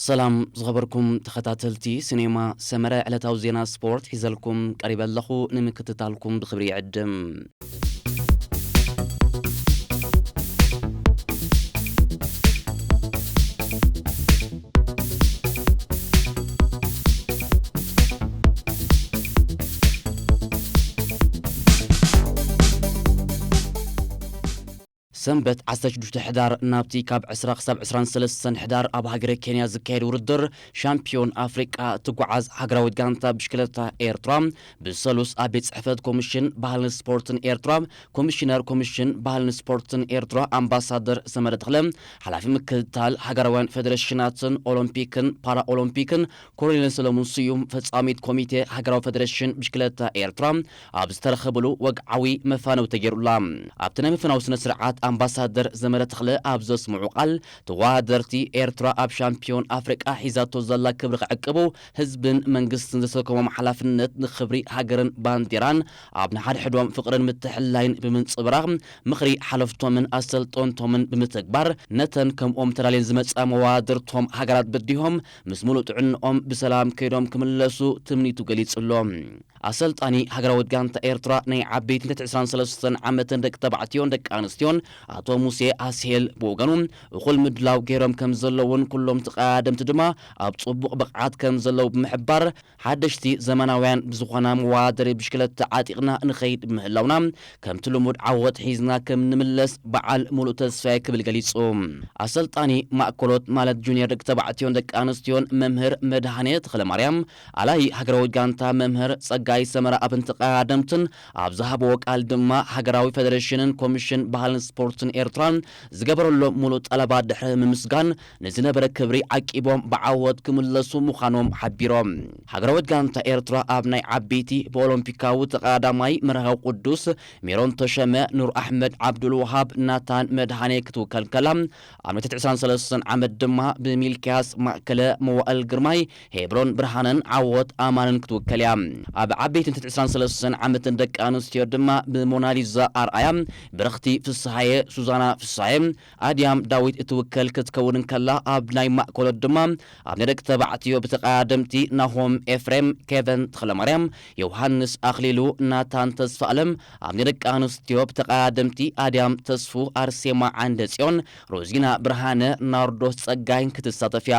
ሰላም ዝኸበርኩም ተኸታተልቲ ሲኔማ ሰመረ፣ ዕለታዊ ዜና ስፖርት ሒዘልኩም ቀሪበ ኣለኹ። ንምክትታልኩም ብኽብሪ ይዕድም። ሰንበት ዓሰርተ ሽዱሽተ ሕዳር ናብቲ ካብ ዕስራ ክሳብ ዕስራን ሰለስተን ሕዳር ኣብ ሃገረ ኬንያ ዝካየድ ውድድር ሻምፒዮን ኣፍሪቃ ትጓዓዝ ሃገራዊት ጋንታ ብሽክለታ ኤርትራ ብሰሉስ ኣብ ቤት ጽሕፈት ኮሚሽን ባህልን ስፖርትን ኤርትራ ኮሚሽነር ኮሚሽን ባህልን ስፖርትን ኤርትራ ኣምባሳደር ሰመረ ተኽለ፣ ሓላፊ ምክትታል ሃገራውያን ፌደሬሽናትን ኦሎምፒክን ፓራኦሎምፒክን ኮሎኔል ሰለሙን ስዩም፣ ፈጻሚት ኮሚቴ ሃገራዊ ፌደሬሽን ብሽክለታ ኤርትራ፣ ኣብ ዝተረኸብሉ ወግዓዊ መፋነዊ ተገይሩላ። ኣብቲ ናይ ምፍናው ስነ ስርዓት ኣምባሳደር ዘመረ ተኽለ ኣብ ዘስምዑ ቃል፣ ተወዳደርቲ ኤርትራ ኣብ ሻምፒዮን ኣፍሪቃ ሒዛቶ ዘላ ክብሪ ክዕቅቡ፣ ህዝብን መንግስትን ዘሰከሞም ሓላፍነት ንክብሪ ሃገርን ባንዲራን ኣብ ንሓድሕዶም ፍቕርን ምትሕልላይን ብምንጽብራቕ፣ ምኽሪ ሓለፍቶምን ኣሰልጠንቶምን ብምትግባር፣ ነተን ከምኦም ተዳልየን ዝመጻ መዋድርቶም ሃገራት በዲሆም፣ ምስ ሙሉእ ጥዕንኦም ብሰላም ከይዶም ክምለሱ ትምኒቱ ገሊጹ ኣሎ። ኣሰልጣኒ ሃገራዊት ጋንታ ኤርትራ ናይ ዓበይቲ ዕስራን ሰለስተን ዓመትን ደቂ ተባዕትዮን ደቂ ኣንስትዮን ኣቶ ሙሴ ኣስሄል ብወገኑ፣ እኹል ምድላው ገይሮም ከም ዘለውን፣ ኩሎም ተቐዳደምቲ ድማ ኣብ ጽቡቕ ብቕዓት ከም ዘለዉ ብምሕባር፣ ሓደሽቲ ዘመናውያን ብዝኾና መዋደሪ ብሽክለታ ዓጢቕና ንኸይድ ምህላውና፣ ከምቲ ልሙድ ዓወት ሒዝና ከም ንምለስ በዓል ሙሉእ ተስፋ ክብል ገሊጹ። ኣሰልጣኒ ማእከሎት ማለት ጁኒየር ደቂ ተባዕትዮን ደቂ ኣንስትዮን መምህር መድሃኔ ተኽለማርያም፣ ኣላይ ሃገራዊት ጋንታ መምህር ጸጋይ ሰመረ ኣብን ተቐዳደምትን ኣብ ዝሃብዎ ቃል ድማ፣ ሃገራዊ ፌደሬሽንን ኮሚሽን ባህልን ስፖርትን ኤርትራን ዝገበረሎም ሙሉእ ጠለባት ድሕሪ ምምስጋን፣ ንዝነበረ ክብሪ ዓቂቦም ብዓወት ክምለሱ ምዃኖም ሓቢሮም። ሃገራዊት ጋንታ ኤርትራ ኣብ ናይ ዓበይቲ ብኦሎምፒካዊ ተቐዳዳማይ መርሃዊ ቅዱስ፣ ሜሮን ተሸመ፣ ኑር ኣሕመድ፣ ዓብዱል ወሃብ፣ ናታን መድሃኔ ክትውከል ከላ፣ ኣብ ናይ ዕስራን ሰለስተን ዓመት ድማ ብሚልክያስ ማእከለ፣ መዋእል ግርማይ፣ ሄብሮን ብርሃነን ዓወት ኣማንን ክትውከል እያ። ኣብ ዓበይቲ ዕስራን ሰለስተን ዓመትን ደቂ ኣንስትዮ ድማ ብሞናሊዛ ኣርኣያ፣ ብረኽቲ ፍስሃየ፣ ሱዛና ፍስሃየ፣ ኣድያም ዳዊት እትውከል ክትከውን እንከላ፣ ኣብ ናይ ማእከሎት ድማ ኣብ ናይ ደቂ ተባዕትዮ ብተቐዳደምቲ ናሆም ኤፍሬም፣ ኬቨን ተኽለማርያም፣ ዮሃንስ ኣኽሊሉ፣ ናታን ተስፋኣለም፣ ኣብ ናይ ደቂ ኣንስትዮ ብተቐዳደምቲ ኣድያም ተስፉ፣ ኣርሴማ ዓንደጽዮን፣ ሮዚና ብርሃነ፣ ናርዶስ ጸጋይን ክትሳተፍ እያ።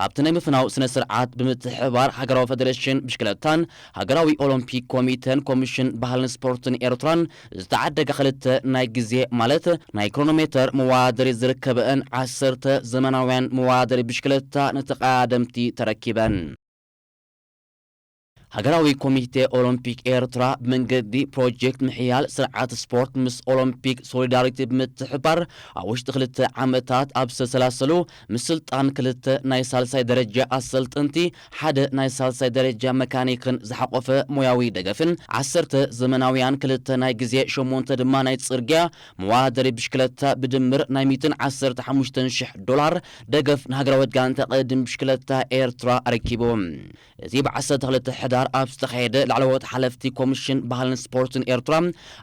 ኣብቲ ናይ ምፍናው ስነ ስርዓት ብምትሕብባር ሃገራዊ ፌደሬሽን ብሽክለታን ሃገራዊ ኦሎምፒክ ኮሚተን ኮሚሽን ባህልን ስፖርትን ኤርትራን ዝተዓደጋ ክልተ ናይ ግዜ ማለት ናይ ክሮኖሜተር መዋደሪ ዝርከበአን ዓሰርተ ዘመናውያን መዋደሪ ብሽክለታ ንተቐዳደምቲ ተረኪበን። ሃገራዊ ኮሚቴ ኦሎምፒክ ኤርትራ ብመንገዲ ፕሮጀክት ምሕያል ስርዓት ስፖርት ምስ ኦሎምፒክ ሶሊዳሪቲ ብምትሕባር ኣብ ውሽጢ ክልተ ዓመታት ኣብ ዝተሰላሰሉ ምስልጣን ክልተ ናይ ሳልሳይ ደረጃ ኣሰልጠንቲ፣ ሓደ ናይ ሳልሳይ ደረጃ መካኒክን ዝሓቆፈ ሞያዊ ደገፍን ዓሰርተ ዘመናውያን ክልተ ናይ ግዜ ሸሞንተ ድማ ናይ ጽርግያ መዋደሪ ብሽክለታ ብድምር ናይ ሚእትን ዓሰርተ ሓሙሽተን ሽሕ ዶላር ደገፍ ንሃገራዊት ጋንታ ቅድም ብሽክለታ ኤርትራ ኣረኪቡ። እዚ ብዓሰርተ ክልተ ሕዳር ኣብ ዝተኻየደ ላዕለዎት ሓለፍቲ ኮሚሽን ባህልን ስፖርትን ኤርትራ፣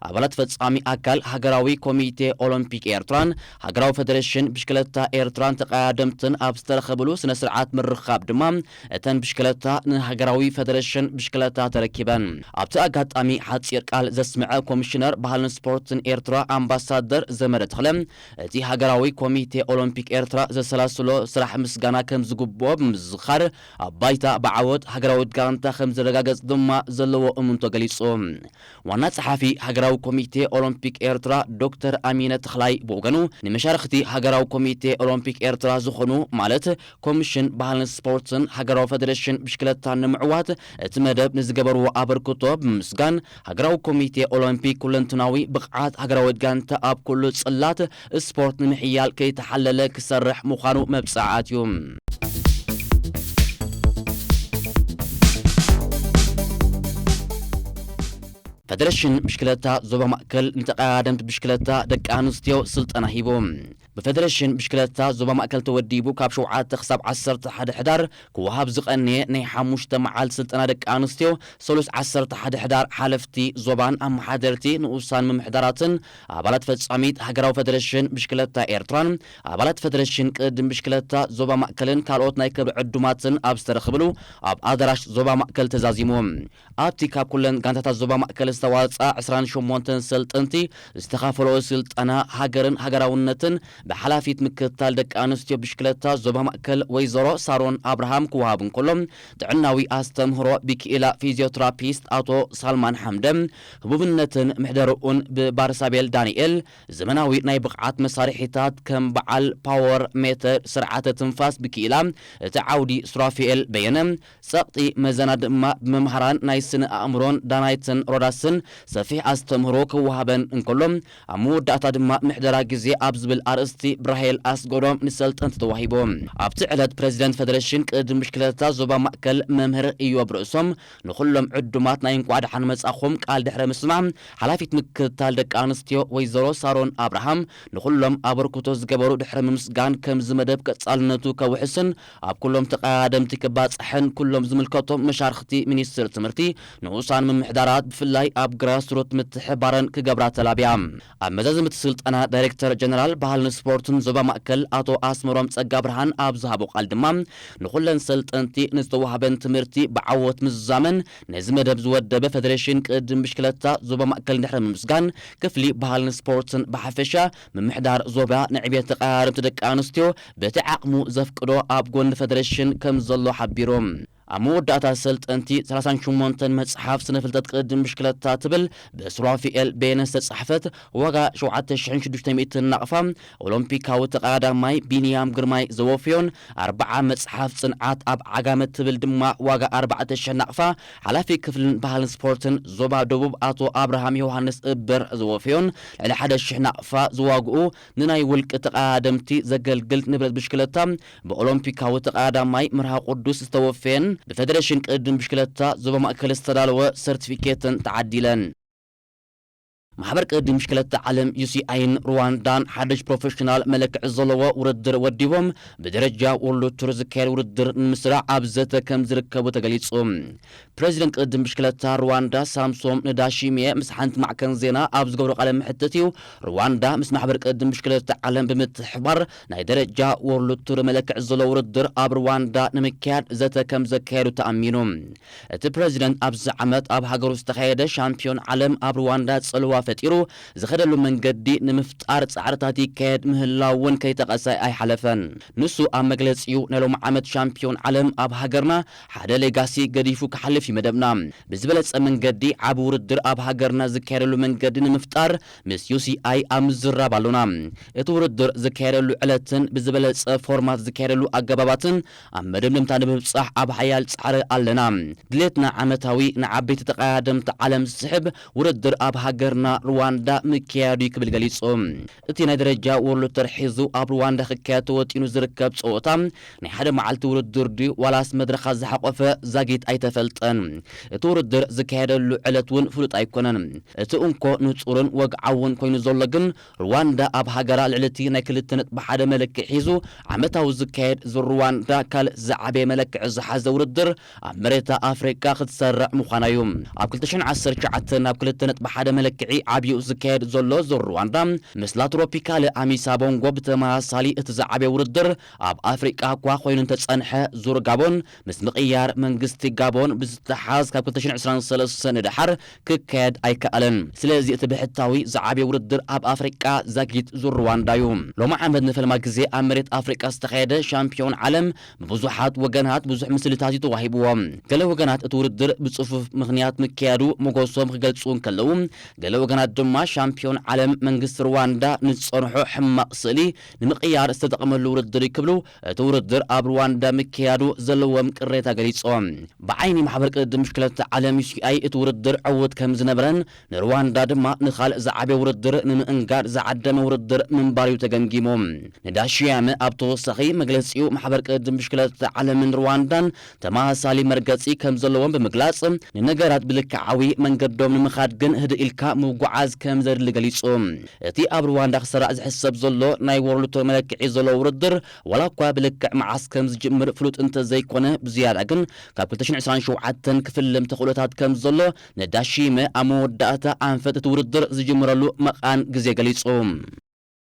ኣባላት ፈጻሚ ኣካል ሃገራዊ ኮሚቴ ኦሎምፒክ ኤርትራን ሃገራዊ ፌደሬሽን ብሽክለታ ኤርትራን ተቐዳደምትን ኣብ ዝተረኸብሉ ስነ ስርዓት ምርኻብ ድማ፣ እተን ብሽክለታ ንሃገራዊ ፌደሬሽን ብሽክለታ ተረኪበን። ኣብቲ ኣጋጣሚ ሓጺር ቃል ዘስምዐ ኮሚሽነር ባህልን ስፖርትን ኤርትራ ኣምባሳደር ዘመረ ተኽለ፣ እቲ ሃገራዊ ኮሚቴ ኦሎምፒክ ኤርትራ ዘሰላስሎ ስራሕ ምስጋና ከም ዝግብኦ ብምዝኻር፣ ኣብ ባይታ ብዓወት ሃገራዊት ጋንታ ከም ዝረጋገጽ ድማ ዘለዎ እምንቶ ገሊጹ። ዋና ጸሓፊ ሃገራዊ ኮሚቴ ኦሎምፒክ ኤርትራ ዶክተር ኣሚነ ተኽላይ ብወገኑ፣ ንመሻርኽቲ ሃገራዊ ኮሚቴ ኦሎምፒክ ኤርትራ ዝኾኑ ማለት ኮሚሽን ባህልን ስፖርትን ሃገራዊ ፌደሬሽን ብሽክለታን ንምዕዋት እቲ መደብ ንዝገበርዎ ኣበርክቶ ብምምስጋን፣ ሃገራዊ ኮሚቴ ኦሎምፒክ ኩለንትናዊ ብቕዓት ሃገራዊት ጋንታ ኣብ ኩሉ ጽላት ስፖርት ንምሕያል ከይተሓለለ ክሰርሕ ምዃኑ መብጽዓ ኣትዩ። ፌደሬሽን ብሽክለታ ዞባ ማእከል ንተቐዳደምቲ ብሽክለታ ደቂ ኣንስትዮ ስልጠና ሂቡ። ብፌደሬሽን ብሽክለታ ዞባ ማእከል ተወዲቡ ካብ ሸውዓተ ክሳብ ዓሰርተ ሓደ ሕዳር ክወሃብ ዝቐነየ ናይ ሓሙሽተ መዓልቲ ስልጠና ደቂ ኣንስትዮ፣ ሰሉስ ዓሰርተ ሓደ ሕዳር ሓለፍቲ ዞባን ኣመሓደርቲ ንኡሳን ምምሕዳራትን ኣባላት ፈጻሚት ሃገራዊ ፌደሬሽን ብሽክለታ ኤርትራን ኣባላት ፌደሬሽን ቅድም ብሽክለታ ዞባ ማእከልን ካልኦት ናይ ክብሪ ዕዱማትን ኣብ ዝተረኽብሉ ኣብ ኣዳራሽ ዞባ ማእከል ተዛዚሙ። ኣብቲ ካብ ኩለን ጋንታታት ዞባ ማእከል ዝተዋፅኣ ዕስራን ሸሞንተን ሰልጠንቲ ዝተኻፈለኦ ስልጠና ሃገርን ሃገራውነትን ብሓላፊት ምክትታል ደቂ ኣንስትዮ ብሽክለታ ዞባ ማእከል ወይዘሮ ሳሮን ኣብርሃም ክወሃብ እንከሎ፣ ጥዕናዊ ኣስተምህሮ ብክኢላ ፊዚዮትራፒስት ኣቶ ሳልማን ሓምደ፣ ህቡብነትን ምሕደርኡን ብባርሳቤል ዳንኤል፣ ዘመናዊ ናይ ብቕዓት መሳርሒታት ከም በዓል ፓወር ሜተር፣ ስርዓተ ትንፋስ ብክኢላ እቲ ዓውዲ ሱራፊኤል በየነ፣ ጸቕጢ መዘና ድማ ብመምሃራን ናይ ስነ ኣእምሮን ዳናይትን ሮዳስን ሰፊሕ ኣስተምህሮ ክወሃበን እንከሎ፣ ኣብ መወዳእታ ድማ ምሕደራ ግዜ ኣብ ዝብል ኣርእስቲ ብራሄል ኣስገዶም ንሰልጠንቲ ተዋሂቡ። ኣብቲ ዕለት ፕሬዚደንት ፌደሬሽን ቅድም ብሽክለታ ዞባ ማእከል መምህር ኢዮብ ርእሶም ንኹሎም ዕዱማት ናይ እንቋዕ ደሓን መጻኹም ቃል ድሕሪ ምስማዕ፣ ሓላፊት ምክትታል ደቂ ኣንስትዮ ወይዘሮ ሳሮን ኣብርሃም ንኹሎም ኣበርክቶ ዝገበሩ ድሕሪ ምምስጋን፣ ከምዚ መደብ ቀጻልነቱ ከውሕስን ኣብ ኩሎም ተቐዳደምቲ ክባጻሕን ኩሎም ዝምልከቶም መሻርኽቲ ሚኒስትር ትምህርቲ፣ ንኡሳን ምምሕዳራት ብፍላይ ኣብ ግራስሩት ምትሕባረን ክገብራ ተላብያ። ኣብ መዛዘምቲ ስልጠና ዳይሬክተር ጀነራል ባህልን ስፖርትን ዞባ ማእከል ኣቶ ኣስመሮም ጸጋ ብርሃን ኣብ ዝሃቦ ቃል ድማ ንኹለን ሰልጠንቲ ንዝተዋህበን ትምህርቲ ብዓወት ምዝዛመን ነዚ መደብ ዝወደበ ፌደሬሽን ቅድም ብሽክለታ ዞባ ማእከል ድሕሪ ምምስጋን ክፍሊ ባህልን ስፖርትን ብሓፈሻ ምምሕዳር ዞባ ንዕቤት ተቐራረብቲ ደቂ ኣንስትዮ በቲ ዓቕሙ ዘፍቅዶ ኣብ ጎኒ ፌደሬሽን ከም ዘሎ ሓቢሩ። ኣብ መወዳእታ ሰልጠንቲ ሰላሳን ሸሞንተን መጽሓፍ ስነ ፍልጠት ቅድም ብሽክለታ ትብል ብሱራፊኤል በየነ ዝተጻሕፈት ዋጋ ሸውዓተ ሽሕን ሽዱሽተ ሚእትን ናቕፋ ኦሎምፒካዊ ተቐዳዳማይ ቢንያም ግርማይ ዘወፍዮን ኣርብዓ መጽሓፍ ጽንዓት ኣብ ዓጋመ ትብል ድማ ዋጋ ኣርባዕተ ሽሕ ናቕፋ ሓላፊ ክፍልን ባህልን ስፖርትን ዞባ ደቡብ ኣቶ ኣብርሃም ዮሃንስ እብር ዘወፍዮን ልዕሊ ሓደ ሽሕ ናቕፋ ዝዋግኡ ንናይ ውልቂ ተቐዳደምቲ ዘገልግል ንብረት ብሽክለታ ብኦሎምፒካዊ ተቐዳዳማይ መርሃ ቅዱስ ዝተወፈየን ብፌደሬሽን ቅድም ብሽክለታ ዞባ ማእከል ዝተዳለወ ሰርቲፊኬትን ተዓዲለን። ማሕበር ቅድም ብሽክለታ ዓለም ዩ ሲ ኣይን ሩዋንዳን ሓድሽ ፕሮፌሽናል መለክዒ ዘለዎ ውድድር ወዲቦም ብደረጃ ወርልድ ቱር ዝካየድ ውድድር ንምስራዕ ኣብ ዘተ ከም ዝርከቡ ተገሊጹ። ፕሬዚደንት ቅድም ብሽክለታ ሩዋንዳ ሳምሶም ንዳሺሚየ ምስ ሓንቲ ማዕከን ዜና ኣብ ዝገብሮ ቃለ መሕትት እዩ፣ ሩዋንዳ ምስ ማሕበር ቅድም ብሽክለታ ዓለም ብምትሕባር ናይ ደረጃ ወርልድ ቱር መለክዒ ዘሎ ውድድር ኣብ ሩዋንዳ ንምክያድ ዘተ ከም ዘካየዱ ተኣሚኑ። እቲ ፕሬዚደንት ኣብዚ ዓመት ኣብ ሃገሩ ዝተኻየደ ሻምፒዮን ዓለም ኣብ ሩዋንዳ ጽልዋ ፈጢሩ ዝኸደሉ መንገዲ ንምፍጣር ጻዕርታት ይካየድ ምህላው እውን ከይጠቐሰ ኣይሓለፈን። ንሱ ኣብ መግለጺኡ ናይ ሎሚ ዓመት ሻምፒዮን ዓለም ኣብ ሃገርና ሓደ ሌጋሲ ገዲፉ ክሓልፍ እዩ መደብና። ብዝበለጸ መንገዲ ዓቢ ውድድር ኣብ ሃገርና ዝካየደሉ መንገዲ ንምፍጣር ምስ ዩ ሲ ኣይ ኣብ ምዝራብ ኣሎና። እቲ ውድድር ዝካየደሉ ዕለትን ብዝበለጸ ፎርማት ዝካየደሉ ኣገባባትን ኣብ መደምደምታ ንምብጻሕ ኣብ ሓያል ጻዕሪ ኣለና። ድሌትና ዓመታዊ ንዓበይቲ ተቐዳደምቲ ዓለም ዝስሕብ ውድድር ኣብ ሃገርና ሩዋንዳ ምክያዱ እዩ ክብል ገሊጹ። እቲ ናይ ደረጃ ወርልድ ቱር ሒዙ ኣብ ሩዋንዳ ክካየድ ተወጢኑ ዝርከብ ጸወታ ናይ ሓደ መዓልቲ ውድድር ድዩ ዋላስ መድረኻት ዝሓቖፈ ዛጊት ኣይተፈልጠን። እቲ ውድድር ዝካየደሉ ዕለት እውን ፍሉጥ ኣይኮነን። እቲ እንኮ ንጹርን ወግዓውን ኮይኑ ዘሎ ግን ሩዋንዳ ኣብ ሃገራ ልዕሊ እቲ ናይ ክልተ ነጥቢ ሓደ መለክዒ ሒዙ ዓመታዊ ዝካየድ ዙር ሩዋንዳ ካልእ ዝዓበየ መለክዒ ዝሓዘ ውድድር ኣብ መሬት ኣፍሪቃ ክትሰርዕ ምዃና እዩ። ኣብ ክልተ ሽሕን ዓሰርተ ትሽዓተን ናብ ክልተ ነጥቢ ሓደ መለክዒ ዓብዩ ዝካየድ ዘሎ ዙር ሩዋንዳ ምስ ላትሮፒካል ኣሚሳ ቦንጎ ብተመሳሳሊ እቲ ዝዓበየ ውድድር ኣብ ኣፍሪቃ እኳ ኮይኑ እንተጸንሐ ዙር ጋቦን ምስ ምቕያር መንግስቲ ጋቦን ብዝተሓዝ ካብ ክልተ ሽሕን ዕስራን ሰለስተን ንደሓር ክካየድ ኣይከኣለን። ስለዚ እቲ ብሕታዊ ዝዓበየ ውድድር ኣብ ኣፍሪቃ ዛጊት ዙር ሩዋንዳ እዩ። ሎሚ ዓመት ንፈልማ ግዜ ኣብ መሬት ኣፍሪቃ ዝተኻየደ ሻምፒዮን ዓለም ብብዙሓት ወገናት ብዙሕ ምስልታት እዩ ተዋሂብዎ። ገለ ወገናት እቲ ውድድር ብጽፉፍ ምኽንያት ምክያዱ ሞገሶም ክገልጹ እንከለዉ፣ ገለ ወገናት ድማ ሻምፒዮን ዓለም መንግስቲ ሩዋንዳ ንዝጸንሖ ሕማቕ ስእሊ ንምቕያር ዝተጠቕመሉ ውድድር እዩ ክብሉ እቲ ውድድር ኣብ ሩዋንዳ ምክያዱ ዘለዎም ቅሬታ ገሊጾም። ብዓይኒ ማሕበር ቅድድም ብሽክለታ ዓለም ዩ ሲ ኣይ እቲ ውድድር ዕዉት ከም ዝነበረን ንሩዋንዳ ድማ ንኻልእ ዝዓበየ ውድድር ንምእንጋድ ዝዓደመ ውድድር ምንባር እዩ ተገምጊሙ። ንዳሽያመ ኣብ ተወሳኺ መግለጺኡ ማሕበር ቅድድም ብሽክለታ ዓለምን ሩዋንዳን ተመሳሳሊ መርገጺ ከም ዘለዎም ብምግላጽ ንነገራት ብልክዓዊ መንገዶም ንምኻድ ግን ህድእ ኢልካ ምውጋድ ክጓዓዝ ከም ዘድሊ ገሊጹ። እቲ ኣብ ሩዋንዳ ክሰራዕ ዝሕሰብ ዘሎ ናይ ወርልድ ቱር መለክዒ ዘሎ ውድድር ዋላ እኳ ብልክዕ መዓስ ከም ዝጅምር ፍሉጥ እንተዘይኮነ፣ ብዝያዳ ግን ካብ ክልተ ሽሕን ዕስራን ሸውዓተን ክፍልም ተኽእሎታት ከም ዘሎ ንዳሺመ ኣብ መወዳእታ ኣንፈት እቲ ውድድር ዝጅምረሉ መቓን ግዜ ገሊጹ።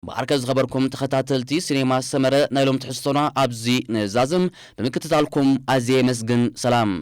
ብኣርከ ዝኸበርኩም ተኸታተልቲ ሲኔማ ሰመረ፣ ናይ ሎም ትሕዝቶና ኣብዚ ንዛዝም። ብምክትታልኩም ኣዝየ የመስግን። ሰላም።